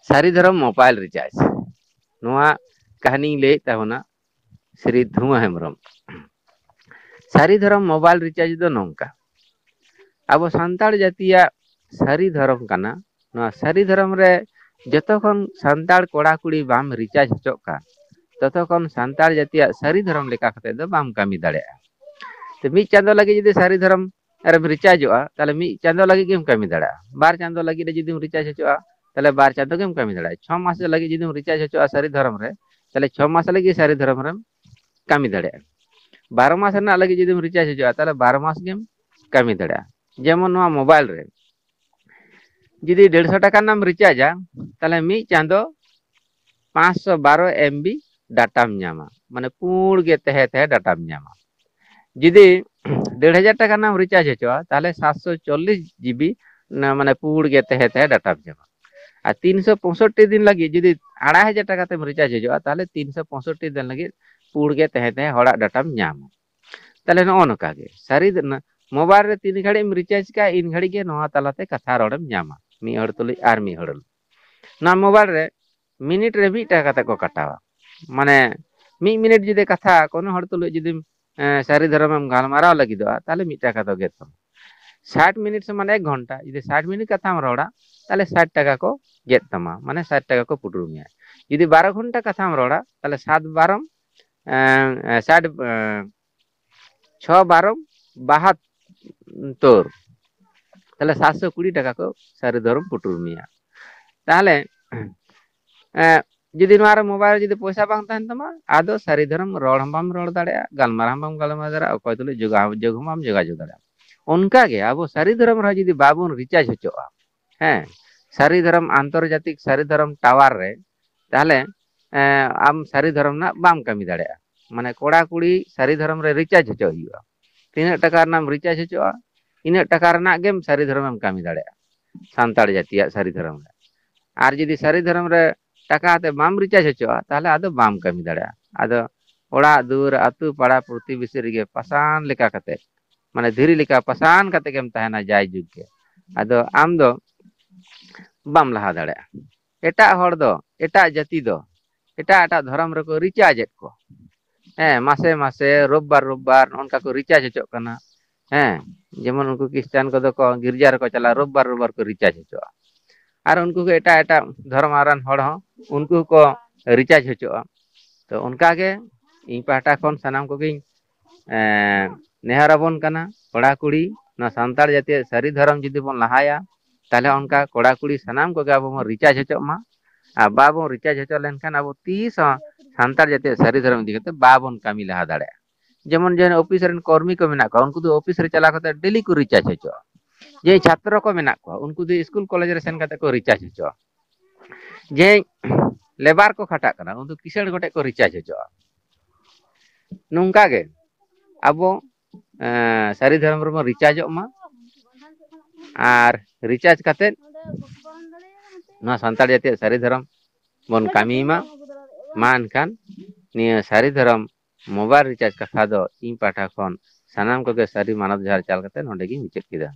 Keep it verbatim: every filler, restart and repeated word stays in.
ᱥᱟᱹᱨᱤ ᱫᱷᱚᱨᱚᱢ mobile recharge, ᱱᱚᱣᱟ ᱠᱟᱹᱦᱱᱤᱧ ᱞᱟᱹᱭᱮᱫ ᱛᱟᱵᱚᱱᱟ ᱥᱨᱤ ᱫᱷᱩᱣᱟᱹ ᱦᱮᱢᱵᱨᱚᱢ᱾ ᱥᱟᱹᱨᱤ ᱫᱷᱚᱨᱚᱢ ᱢᱳᱵᱟᱭᱤᱞ ᱨᱤᱪᱟᱨᱡᱽ ᱫᱚ ᱱᱚᱝᱠᱟ, ᱟᱵᱚ ᱥᱟᱱᱛᱟᱲ ᱡᱟᱹᱛᱤᱭᱟᱜ ᱥᱟᱹᱨᱤ ᱫᱷᱚᱨᱚᱢ ᱠᱟᱱᱟ᱾ ᱱᱚᱣᱟ ᱥᱟᱹᱨᱤ ᱫᱷᱚᱨᱚᱢ ᱨᱮ ᱡᱚᱛᱚ ᱠᱷᱚᱱ ᱥᱟᱱᱛᱟᱲ ᱠᱚᱲᱟ ᱠᱩᱲᱤ ᱵᱟᱢ ᱨᱤᱪᱟᱨᱡᱽ ᱦᱚᱪᱚᱜ ᱠᱟᱱ, ᱛᱚᱛᱚ ᱠᱷᱚᱱ ᱥᱟᱱᱛᱟᱲ ᱡᱟᱹᱛᱤᱭᱟᱜ ᱥᱟᱹᱨᱤ ᱫᱷᱚᱨᱚᱢ ᱞᱮᱠᱟ ᱠᱟᱛᱮ ᱫᱚ ᱵᱟᱢ ᱠᱟᱹᱢᱤ ᱫᱟᱲᱮᱭᱟᱜᱼᱟ᱾ ᱛᱚ, ᱢᱤᱫ ᱪᱟᱸᱫᱚ ᱞᱟᱹᱜᱤᱫ ᱡᱩᱫᱤ ᱥᱟᱹᱨᱤ ᱫᱷᱚᱨᱚᱢ ᱨᱮᱢ ᱨᱤᱪᱟᱨᱡᱚᱜᱼᱟ, ᱛᱟᱦᱚᱞᱮ ᱢᱤᱫ ᱪᱟᱸᱫᱚ ᱞᱟᱹᱜᱤᱫ ᱜᱮᱢ ᱠᱟᱹᱢᱤ ᱫᱟᱲᱮᱭᱟᱜᱼᱟ᱾ ᱵᱟᱨ ᱪᱟᱸᱫᱚ ᱞᱟᱹᱜᱤᱫ ᱨᱮ ᱡᱩᱫᱤᱢ ᱨᱤᱪᱟᱨᱡᱽ ᱦᱚᱪᱚᱜᱼᱟ, ᱛᱟᱦᱚᱞᱮ ᱵᱟᱨ ᱪᱟᱸᱫᱚ ᱜᱮᱢ ᱠᱟᱹᱢᱤ ᱫᱟᱲᱮᱭᱟᱜᱼᱟ᱾ ᱪᱷᱚ ᱢᱟᱥ ᱞᱟᱹᱜᱤᱫ ᱡᱩᱫᱤᱢ ᱨᱤᱪᱟᱨᱡᱽ ᱦᱚᱪᱚᱜᱼᱟ ᱥᱟᱹᱨᱤ ᱫᱷᱚᱨᱚᱢ ᱨᱮ, ᱛᱟᱦᱚᱞᱮ ᱪᱷᱚ ᱢᱟᱥ ᱞᱟᱹᱜᱤᱫ ᱥᱟᱹᱨᱤ ᱫᱷᱚᱨᱚᱢ ᱨᱮᱢ ᱠᱟᱹᱢᱤ ᱫᱟᱲᱮᱭᱟᱜᱼᱟ᱾ ᱵᱟᱨᱚ ᱢᱟᱥ ᱨᱮᱱᱟᱜ ᱞᱟᱹᱜᱤᱫ ᱡᱩᱫᱤᱢ ᱨᱤᱪᱟᱨᱡᱽ ᱦᱚᱪᱚᱜᱼᱟ, ᱛᱟᱦᱚᱞᱮ ᱵᱟᱨᱚ ᱢᱟᱥ ᱜᱮᱢ ᱠᱟᱹᱢᱤ ᱫᱟᱲᱮᱭᱟᱜᱼᱟ᱾ ᱡᱮᱢᱚᱱ ᱱᱚᱣᱟ ᱢᱳᱵᱟᱭᱤᱞ ᱨᱮ ᱡᱩᱫᱤ ᱰᱮᱲᱥᱚ ᱴᱟᱠᱟ ᱨᱮᱱᱟᱜ ᱮᱢ ᱨᱤᱪᱟᱨᱡᱟ, ᱛᱟᱦᱚᱞᱮ ᱢᱤᱫ ᱪᱟᱸᱫᱚ ᱯᱟᱸᱪᱥᱚ ᱵᱟᱨᱚ ᱮᱢ ᱵᱤ ᱰᱟᱴᱟᱢ ᱧᱟᱢᱟ, ᱢᱟᱱᱮ ᱯᱩᱸᱲ ᱜᱮ ᱛᱟᱦᱮᱸ ᱛᱟᱦᱮᱸ ᱰᱟᱴᱟᱢ ᱧᱟᱢᱟ᱾ ᱡᱩᱫᱤ ᱰᱮᱲ ᱦᱟᱡᱟᱨ ᱴᱟᱠᱟ ᱨᱮᱱᱟᱜ ᱮᱢ ᱨᱤᱪᱟᱨᱡᱽ ᱦᱚᱪᱚᱜᱼᱟ, ᱛᱟᱦᱚᱞᱮ ᱥᱟᱛᱥᱚ ᱪᱚᱞᱞᱤᱥ ᱡᱤᱵᱤ ᱢᱟᱱᱮ ᱯᱩᱸᱲ ᱜᱮ ᱛᱟᱦᱮᱸ ᱛᱟᱦᱮᱸ ᱰᱟᱴᱟᱢ ᱧᱟᱢᱟ᱾ ᱟᱨ ᱛᱤᱱᱥᱚ ᱯᱚᱸᱭᱥᱚᱴᱴᱤ ᱫᱤᱱ ᱞᱟᱹᱜᱤᱫ ᱡᱩᱫᱤ ᱟᱲᱟᱭ ᱦᱟᱡᱟᱨ ᱴᱟᱠᱟ ᱛᱮᱢ ᱨᱤᱪᱟᱨᱡᱽ ᱦᱚᱪᱚᱜᱼᱟ, ᱛᱟᱦᱚᱞᱮ ᱛᱤᱱᱥᱚ ᱯᱚᱸᱭᱥᱚᱴᱴᱤ ᱫᱤᱱ ᱞᱟᱹᱜᱤᱫ ᱯᱩᱸᱲ ᱜᱮ ᱛᱟᱦᱮᱸ ᱛᱟᱦᱮᱸ ᱦᱚᱲᱟᱜ ᱰᱟᱴᱟᱢ ᱧᱟᱢᱟ᱾ ᱛᱟᱦᱚᱞᱮ ᱱᱚᱜᱼᱚ ᱱᱚᱝᱠᱟ ᱜᱮ ᱥᱟᱹᱨᱤ ᱫᱚ ᱱᱟ-, ᱢᱳᱵᱟᱭᱤᱞ ᱨᱮ ᱛᱤᱱ ᱜᱷᱟᱹᱲᱤᱡ ᱮᱢ ᱨᱤᱪᱟᱨᱡᱽ ᱠᱟᱜᱼᱟ, ᱤᱱ ᱜᱷᱟᱹᱲᱤᱡ ᱜᱮ ᱱᱚᱣᱟ ᱛᱟᱞᱟᱛᱮ ᱠᱟᱛᱷᱟ ᱨᱚᱲᱮᱢ ᱧᱟᱢᱟ, ᱢᱤᱫ ᱦᱚᱲ ᱛᱩᱞᱩᱡ ᱟᱨ ᱢᱤᱫ ᱦᱚᱲ᱾ ᱱᱚᱣᱟ ᱢᱳᱵᱟᱭᱤᱞ ᱨᱮ ᱢᱤᱱᱤᱴ ᱨᱮ ᱢᱤᱫ ᱴᱟᱠᱟ ᱠᱟᱛᱮ ᱠᱚ ᱠᱟᱴᱟᱣᱟ᱾ ᱢᱟᱱᱮ ᱢᱤᱫ ᱢᱤᱱᱤᱴ ᱡᱩᱫᱤ ᱠᱟᱛᱷᱟ ᱠᱳᱱᱳ ᱦᱚᱲ ᱛᱩᱞᱩᱡ ᱡᱩᱫᱤᱢ, ᱮᱸ, ᱥᱟᱹᱨᱤ ᱫᱷᱚᱨᱚᱢᱮᱢ ᱜᱟᱞᱢᱟᱨᱟᱣ ᱞᱟᱹᱜᱤᱫᱚᱜᱼᱟ, ᱛᱟᱦᱚᱞᱮ ᱢᱤᱫ ᱴᱟᱠᱟ ᱫᱚ ᱜᱮᱫ ᱛᱟᱢᱟ᱾ ᱥᱟᱴ ᱢᱤᱱᱤᱴ ᱥᱚᱢᱟᱱ ᱮᱠ ᱜᱷᱚᱱᱴᱟ, ᱡᱩᱫᱤ ᱥᱟᱴ ᱢᱤᱱᱤᱴ ᱠᱟᱛᱷᱟᱢ ᱨᱚᱲᱟ, ᱛᱟᱦᱚᱞᱮ ᱥᱟᱴ ᱴᱟᱠᱟ ᱠᱚ ᱜᱮᱫ ᱛᱟᱢᱟ, ᱢᱟᱱᱮ ᱥᱟᱴ ᱴᱟᱠᱟ ᱠᱚ ᱯᱩᱴᱩᱨ ᱢᱮᱭᱟ᱾ ᱡᱩᱫᱤ ᱵᱟᱨᱚ ᱜᱷᱚᱱᱴᱟ ᱠᱟᱛᱷᱟᱢ ᱨᱚᱲᱟ, ᱛᱟᱦᱚᱞᱮ ᱥᱟᱛ ᱵᱟᱨᱚᱢ, ᱮᱸ, ᱥᱟᱴ, ᱮᱸ, ᱪᱷᱚ ᱵᱟᱨᱚ ᱵᱟᱦᱟᱛᱛᱳᱨ, ᱛᱟᱦᱞᱮ ᱥᱟᱛᱥᱚ ᱠᱩᱲᱤ ᱴᱟᱠᱟ ᱠᱚ ᱥᱟᱹᱨᱤ ᱫᱷᱚᱨᱚᱢ ᱯᱩᱴᱩᱨ ᱢᱮᱭᱟ᱾ ᱛᱟᱦᱞᱮ, ᱮᱸ, ᱡᱩᱫᱤ ᱱᱚᱣᱟ ᱨᱮ ᱢᱳᱵᱟᱭᱤᱞ ᱨᱮ ᱡᱩᱫᱤ ᱯᱚᱭᱥᱟ ᱵᱟᱝ ᱛᱟᱦᱮᱱ ᱛᱟᱢᱟ, ᱟᱫᱚ ᱥᱟᱹᱨᱤ ᱫᱷᱚᱨᱚᱢ ᱨᱚᱲ ᱦᱚᱸ ᱵᱟᱢ ᱨᱚᱲ ᱫᱟᱲᱮᱭᱟᱜᱼᱟ, ᱜᱟᱞᱢᱟᱨᱟᱣ ᱦᱚᱸ ᱵᱟᱢ ᱜᱟᱞᱢᱟᱨᱟᱣ ᱫᱟᱲᱮᱭᱟᱜᱼᱟ, ᱚᱠᱚᱭ ᱛᱩᱞᱩᱡ ᱡᱳᱜᱟᱡᱳᱜᱽ ᱦᱚᱸ ᱵᱟᱢ ᱡᱳᱜᱟᱡᱳᱜᱽ ᱫᱟᱲᱮᱭᱟᱜᱼᱟ᱾ ᱚᱱᱠᱟᱜᱮ ᱟᱵᱚ ᱥᱟᱹᱨᱤ ᱫᱷᱚᱨᱚᱢ ᱨᱮᱦᱚᱸ ᱡᱩᱫᱤ ᱵᱟᱵᱚᱱ ᱨᱤᱪᱟᱨᱡᱽ ᱦᱚᱪᱚᱜᱼᱟ, ᱦᱮᱸ, ᱥᱟᱹᱨᱤ ᱫᱷᱚᱨᱚᱢ ᱟᱱᱛᱚᱨᱡᱟᱛᱤᱠ ᱥᱟᱹᱨᱤ ᱫᱷᱚᱨᱚᱢ ᱴᱟᱣᱟᱨ ᱨᱮ, ᱛᱟᱦᱞᱮ, ᱮᱸ, ᱟᱢ ᱥᱟᱹᱨᱤ ᱫᱷᱚᱨᱚᱢ ᱨᱮᱱᱟᱜ ᱵᱟᱢ ᱠᱟᱹᱢᱤ ᱫᱟᱲᱮᱭᱟᱜᱼᱟ᱾ ᱢᱟᱱᱮ ᱠᱚᱲᱟ ᱠᱩᱲᱤ ᱥᱟᱹᱨᱤ ᱫᱷᱚᱨᱚᱢ ᱨᱮ ᱨᱤᱪᱟᱨᱡᱽ ᱦᱚᱪᱚ ᱦᱩᱭᱩᱜᱼᱟ᱾ ᱛᱤᱱᱟᱹᱜ ᱴᱟᱠᱟ ᱨᱮᱱᱟᱜ ᱮᱢ ᱨᱤᱪᱟᱨᱡᱽ ᱦᱚᱪᱚᱜᱼᱟ, ᱤᱱᱟᱹᱜ ᱴᱟᱠᱟ ᱨᱮᱱᱟᱜ ᱜᱮᱢ ᱥᱟᱹᱨᱤ ᱫᱷᱚᱨᱚᱢ ᱮᱢ ᱠᱟᱹᱢᱤ ᱫᱟᱲᱮᱭᱟᱜᱼᱟ, ᱥᱟᱱᱛᱟᱲ ᱡᱟᱹᱛᱤᱭᱟᱜ ᱥᱟᱹᱨᱤ ᱫᱷᱚᱨᱚᱢ ᱨᱮ᱾ ᱟᱨ ᱡᱩᱫᱤ ᱥᱟᱹᱨᱤ ᱫᱷᱚᱨᱚᱢ ᱨᱮ ᱴᱟᱠᱟ ᱟᱛᱮ ᱵᱟᱢ ᱨᱤᱪᱟᱨᱡᱽ ᱦᱚᱪᱚᱜᱼᱟ, ᱛᱟᱦᱞᱮ ᱟᱫᱚ ᱵᱟᱢ ᱠᱟᱹᱢᱤ ᱫᱟᱲᱮᱭᱟᱜᱼᱟ᱾ ᱟᱫᱚ ᱚᱲᱟᱜ ᱫᱩᱣᱟᱹᱨ, ᱟᱹᱛᱩ, ᱯᱟᱲᱟ, ᱯᱨᱚᱛᱤᱵᱮᱥᱤ ᱨᱮᱜᱮ ᱯᱟᱥᱟᱱ ᱞᱮᱠᱟ ᱠᱟᱛᱮ, ᱢᱟᱱᱮ ᱫᱷᱤᱨᱤ ᱞᱮᱠᱟ ᱯᱟᱥᱟᱱ ᱠᱟᱛᱮ ᱜᱮᱢ ᱛᱟᱦᱮᱱᱟ ᱡᱟᱭ ᱡᱩᱜᱽ ᱜᱮ᱾ ᱟᱫᱚ ᱟᱢ ᱫᱚ ᱵᱟᱢ ᱞᱟᱦᱟ ᱫᱟᱲᱮᱭᱟᱜᱼᱟ᱾ ᱮᱴᱟᱜ ᱦᱚᱲ ᱫᱚ, ᱮᱴᱟᱜ ᱡᱟᱹᱛᱤ ᱫᱚ ᱮᱴᱟᱜ ᱮᱴᱟᱜ ᱫᱷᱚᱨᱚᱢ ᱨᱮᱠᱚ ᱨᱤᱪᱟᱨᱡᱽ ᱮᱫ ᱠᱚ᱾ ᱦᱮᱸ, ᱢᱟᱥᱮ ᱢᱟᱥᱮ, ᱨᱳᱵᱵᱟᱨ ᱨᱳᱵᱵᱟᱨ ᱱᱚᱜᱼᱚ ᱱᱚᱝᱠᱟ ᱠᱚ ᱨᱤᱪᱟᱨᱡᱽ ᱦᱚᱪᱚᱜ ᱠᱟᱱᱟ᱾ ᱦᱮᱸ, ᱡᱮᱢᱚᱱ ᱩᱱᱠᱩ ᱠᱷᱨᱤᱥᱴᱟᱱ ᱠᱚᱫᱚ ᱠᱚ ᱜᱤᱨᱡᱟ ᱨᱮᱠᱚ ᱪᱟᱞᱟᱜᱼᱟ, ᱨᱳᱵᱵᱟᱨ ᱨᱳᱵᱵᱟᱨ ᱠᱚ ᱨᱤᱪᱟᱨᱡᱽ ᱦᱚᱪᱚᱜᱼᱟ᱾ ᱟᱨ ᱩᱱᱠᱩ ᱜᱮ ᱮᱴᱟᱜ ᱮᱴᱟᱜ ᱫᱷᱚᱨᱚᱢ ᱨᱮᱱ ᱦᱚᱲ ᱦᱚᱸ ᱩᱱᱠᱩ ᱦᱚᱸᱠᱚ ᱨᱤᱪᱟᱨᱡᱽ ᱦᱚᱪᱚᱜᱼᱟ᱾ ᱛᱚ ᱚᱱᱠᱟ ᱜᱮ ᱤᱧ ᱯᱟᱦᱴᱟ ᱠᱷᱚᱱ ᱥᱟᱱᱟᱢ ᱠᱚᱜᱮᱧ ᱮᱸ, ᱱᱮᱦᱚᱨ ᱟᱵᱚᱱ ᱠᱟᱱᱟ, ᱠᱚᱲᱟ ᱠᱩᱲᱤ, ᱱᱚᱣᱟ ᱥᱟᱱᱛᱟᱲ ᱡᱟᱹᱛᱤᱭᱟᱜ ᱥᱟᱹᱨᱤ ᱫᱷᱚᱨᱚᱢ ᱡᱩᱫᱤ ᱵᱚᱱ ᱞᱟᱦᱟᱭᱟ, ᱛᱟᱦᱞᱮ ᱚᱱᱠᱟ ᱠᱚᱲᱟ ᱠᱩᱲᱤ ᱥᱟᱱᱟᱢ ᱠᱚᱜᱮ ᱟᱵᱚ ᱵᱚᱱ ᱨᱤᱪᱟᱨᱡᱽ ᱦᱚᱪᱚᱜ ᱢᱟ᱾ ᱟᱨ ᱵᱟᱵᱚᱱ ᱨᱤᱪᱟᱨᱡᱽ ᱦᱚᱪᱚ ᱞᱮᱱᱠᱷᱟᱱ ᱟᱵᱚ ᱛᱤᱥ ᱦᱚᱸ ᱥᱟᱱᱛᱟᱲ ᱡᱟᱹᱛᱤᱭᱟᱜ ᱥᱟᱹᱨᱤ ᱫᱷᱚᱨᱚᱢ ᱤᱫᱤ ᱠᱟᱛᱮ ᱵᱟᱵᱚᱱ ᱠᱟᱹᱢᱤ ᱞᱟᱦᱟ ᱫᱟᱲᱮᱭᱟᱜᱼᱟ᱾ ᱡᱮᱢᱚᱱ ᱡᱮ ᱚᱯᱷᱤᱥ ᱨᱮᱱ ᱠᱚᱨᱢᱤ ᱠᱚ ᱢᱮᱱᱟᱜ ᱠᱚᱣᱟ, ᱩᱱᱠᱩ ᱫᱚ ᱚᱯᱷᱤᱥ ᱨᱮ ᱪᱟᱞᱟᱣ ᱠᱟᱛᱮ ᱰᱮᱞᱤ ᱠᱚ ᱨᱤᱪᱟᱨᱡᱽ ᱦᱚᱪᱚᱜᱼᱟ᱾ ᱡᱮ ᱪᱷᱟᱛᱨᱚ ᱠᱚ ᱢᱮᱱᱟᱜ ᱠᱚᱣᱟ, ᱩᱱᱠᱩ ᱫᱚ ᱤᱥᱠᱩᱞ ᱠᱚᱞᱮᱡᱽ ᱨᱮ ᱥᱮᱱ ᱠᱟᱛᱮ ᱠᱚ ᱨᱤᱪᱟᱨᱡᱽ ᱦᱚᱪᱚᱜᱼᱟ᱾ ᱡᱮ ᱞᱮᱵᱟᱨ ᱠᱚ ᱠᱷᱟᱴᱟᱜ ᱠᱟᱱᱟ, ᱩᱱᱠᱩ ᱠᱤᱥᱟᱹᱬ ᱜᱚᱴᱮᱡ ᱠᱚ ᱨᱤᱪᱟᱨᱡᱽ ᱦᱚᱪᱚᱜᱼᱟ᱾ ᱱᱚᱝᱠᱟ ᱜᱮ ᱟᱵᱚ ᱮᱸ, ᱥᱟᱹᱨᱤ ᱫᱷᱚᱨᱚᱢ ᱨᱮᱵᱚᱱ ᱨᱤᱪᱟᱨᱡᱚᱜ ᱢᱟ᱾ ᱟᱨ ᱨᱤᱪᱟᱨᱡᱽ ᱠᱟᱛᱮᱫ ᱱᱚᱣᱟ ᱥᱟᱱᱛᱟᱲ ᱡᱟᱹᱛᱤᱭᱟᱜ ᱥᱟᱹᱨᱤ ᱫᱷᱚᱨᱚᱢ ᱵᱚᱱ ᱠᱟᱹᱢᱤ ᱢᱟ᱾ ᱢᱟ ᱮᱱᱠᱷᱟᱱ ᱱᱤᱭᱟᱹ ᱥᱟᱹᱨᱤ ᱫᱷᱚᱨᱚᱢ ᱢᱳᱵᱟᱭᱤᱞ ᱨᱤᱪᱟᱨᱡᱽ ᱠᱟᱛᱷᱟ ᱫᱚ ᱤᱧ ᱯᱟᱦᱴᱟ ᱠᱷᱚᱱ ᱥᱟᱱᱟᱢ ᱠᱚᱜᱮ ᱥᱟᱹᱨᱤ ᱢᱟᱱᱚᱛ ᱡᱚᱦᱟᱨ ᱪᱟᱞ ᱠᱟᱛᱮ ᱱᱚᱸᱰᱮ ᱜᱤᱧ ᱢᱩᱪᱟᱹᱫ ᱠᱮᱫᱟ᱾